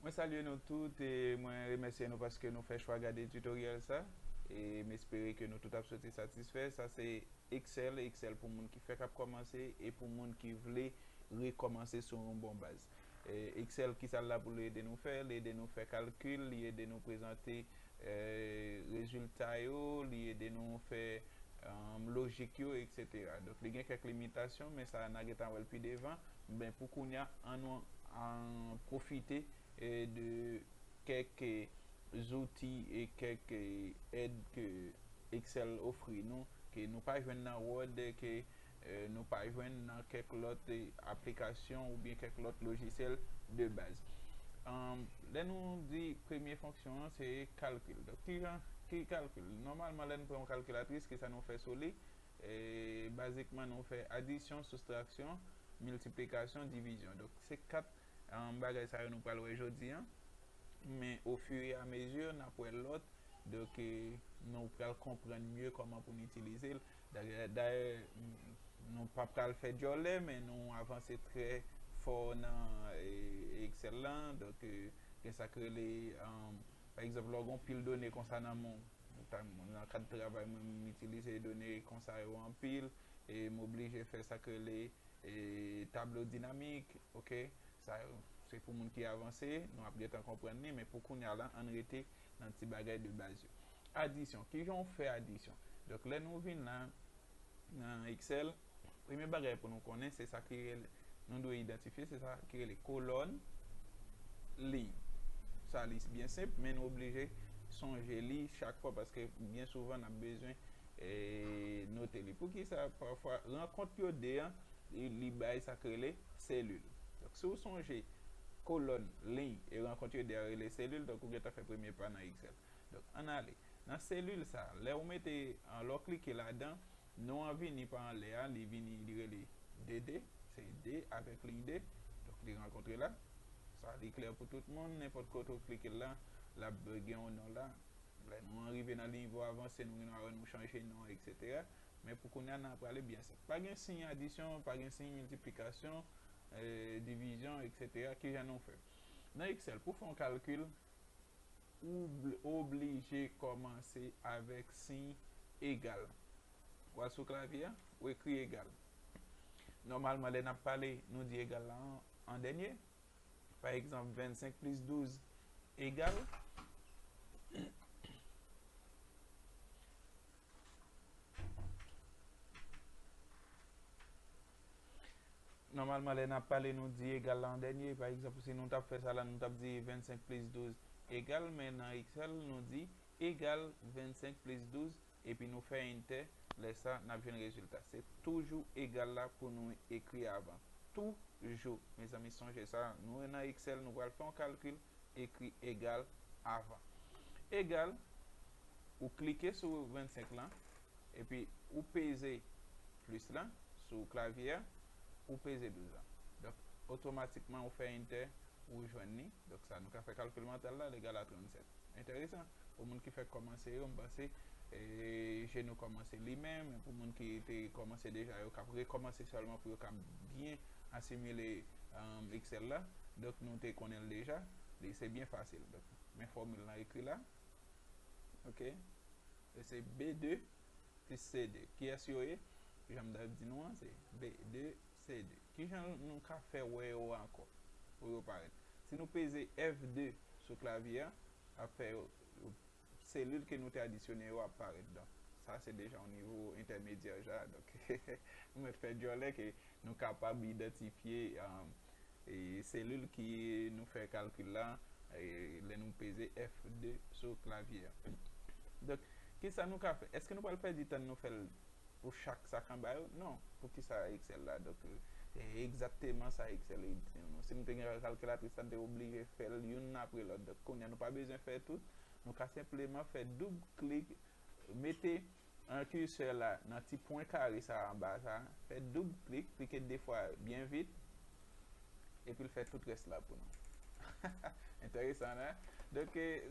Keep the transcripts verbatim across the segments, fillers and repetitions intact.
Mwen salye nou tout e mwen remèsye nou paske nou fè chwa gade tutorial sa. E m espere ke nou tout ap soti satisfè. Sa se Excel, Excel pou moun ki fèk ap kòmanse e pou moun ki vle rekòmanse sou yon bon baz. E Excel, kisa l la pou l ede nou fè? Li ede nou fè kalkil, li ede nou prezante e, rezilta yo, li ede nou fè e, lojik yo, etsetera. Donk, li gen kèk limitasyon, men sa n a gentan wè l pi devan. Men pou kounye a, ann nou an, pwofite e, de kèk e, zouti e kèk e, èd ke Excel ofri nou, ke nou pa jwenn nan Word, ke e, nou pa jwenn nan kèk lòt e, aplikasyon oubyen kèk lòt lojisyèl de baz. Ann, lè nou di premye fonksyon an, se kalkil. Donk, ki jan, ki kalkil? Nòmalman, lè nou pran yon kalkilatris, kisa nou fè sou li? E, bazikman, nou fè adisyon, soustraksyon, miltiplikasyon, divizyon. Donk, se kat ann, bagay sa yo nou pral wè jodi a. Men, ofiriamezi, n ap wè lòt. Donk, e, nou pral konprann mye kòman pou n itilize l. Dayè, dayè, n-, nou pa pral fè djòlè, men nou avanse trè fò nan e, Excel lan. Donk, e, gen sa k rele, ann, pa egzanp, lè w gen yon pil done konsa nan men w, ou ta, nan kad travay mwen, m itilize done konsa yo anpil, e m oblije fè sa k rele e, tablo dinamik, oke? Sa yo, se pou moun ki avanse, nou ap gentan konprann li, men pou kounye a la, ann rete nan ti bagay de baz yo. Adisyon, kijan w fè adisyon? Donk, lè nou vin la, nan Excel, premye bagay pou nou konnen, se sa ki rele, nou dwe idantifye, se sa ki rele kolòn, liy. Sa, li byen senp, men nou oblije sonje li chak fwa, paske byen souvan, n ap bezwen e, note li. Poukisa pafwa rankont yo de an, li, li bay sa k rele selil? Donk, si w sonje kolòn, liy e rankont yo de a rele selil, donk ou gentan fè premye pa nan Excel. Donk, ann ale. Nan selil sa, lè w mete, ann, lè w klike ladan, non an vini pa anlè a, li vini, li rele D D, se D avèk liy de. Donk, li rankontre la. Sa, li klè pou tout moun, nenpòt kote w klike l la, l ap gen yon non la. Lè nou rive nan nivo avanse, nou gen dwa wè nou chanje non, etsetera. Men pou kounye a, n a prale byen senp. Pa gen siy adisyon, pa gen siy miltiplikasyon, e, divizyon, etsetera. Kijan nou fè? Nan Excel, pou fè yon kalkil, ou bl-, oblije kòmanse avèk siy egal. W al sou klavye a, ou ekri egal. Nòmalman, lè n ap pale, nou di egal la an, an dènye. Pa egzanp, vennsenk plis douz egal. Nòmalman, lè n ap pale, nou di egal la an dènye. Pa egzanp, si nou t ap fè sa la, nou t ap di vennsenk plis douz egal, men nan Excel, nou di egal vennsenk plis douz, epi nou fè enter, lè sa, n ap jwenn rezilta. Se toujou egal la pou nou ekri avan. Toujou. Mezanmi, sonje sa, nou nan Excel, nou pral fè yon kalkil, ekri egal avan. Egal, ou klike sou vennsenk lan, epi ou peze plis lan sou klavye a, ou peze douz lan. Donk, otomatikman, ou fè enter, ou jwenn li. Donk, sa, nou ka fè kalkil mantal la, l egal a trannsèt. Enteresan. Pou moun ki fèk kòmanse yo, m panse, e, je nou kòmanse li menm, men pou moun ki te kòmanse deja, yo k ap rekòmanse sèlman pou yo ka byen asimile, um, Excel la. Donk, nou te konnen l deja, li se byen fasil. Donk, men fòmil lan ekri la. Oke? E se B de plis C de. Kiyès yo ye? Jan m t ap di nou an, se B de, C de. Kijan nou ka fè wè yo ankò pou yo parèt? Si nou peze F de sou klavye a, ap fè yo, yo, selil ke nou te adisyone yo ap parèt. Donk, sa se deja yon nivo entèmedyè ja. Donk, nou mèt fè djòlè ke nou kapab idantifye, um, e, selil ki nou fè kalkil la, e, lè nou peze F de sou klavye a. Donk, kisa nou ka fè? Èske nou pral pèdi tan nou fè l pou chak sa k anba yo? Non. Poukisa Excel la? Donk, e, se egzakteman sa Excel ede nou. Si nou te gen kalkilatris la, nou te oblije fè l youn apre lòt. Donk, kounye a, nou pa bezwen fè tout. Nou ka senpleman fè doub klik, mete an, kirsè la nan ti pwen kare sa anba sa, fè doub klik, klike de fwa byen vit, epi l fè tout rès la pou nou. Enteresan, non? Donk, e,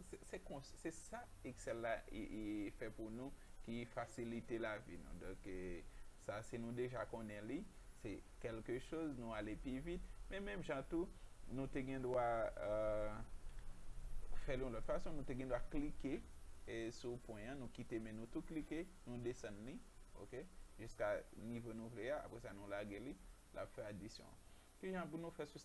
se, se kon, se sa Excel la, e, e, fè pou nou, ki fasilite lavi nou. Donk, e, sa, si nou deja konnen li, se kèlke choz, nou ale pi vit. Men menm jan tou, nou te gen dwa euh, fè l yon lòt fason. Nou te gen dwa klike e sou pwen an, nou kite men nou tou klike, nou desann li, ok, jiska nivo nou vle a. Apre sa, nou lage li, l ap fè adisyon. Kijan pou nou fè sou